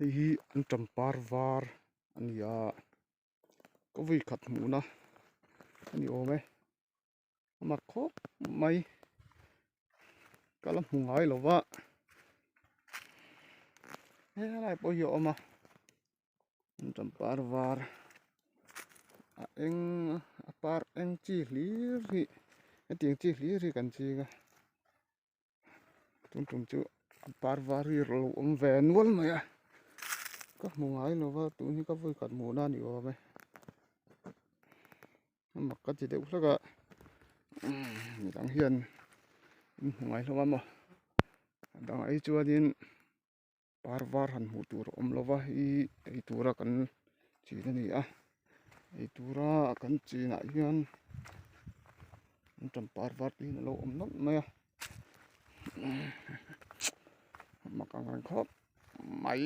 Hei hi anṭam par var a ni a ka vawi khat hmuhna a ni awm e a mak khawp mai ka la hmu ngai lo va helai pawh hi a awm a anṭam par var a eng a par eng chi hlir hi hetiang chi hlir hi kan ching a. Tun tum chu a par var hi lo awm ve nual mai a ka hmu ngai lo va tun hi ka vawi khat hmuh na a ni awm e a mak ka ti deuh hlek a midang hian in hmu ngai hlawm a maw a dangah hi chuanin par var han hmuh tur a awm lo va hei ei tura kan chin a ni a ei tura kan chinah hian anṭam par var te hian a lo awm nawlh mai a mak ang reng khawp mai.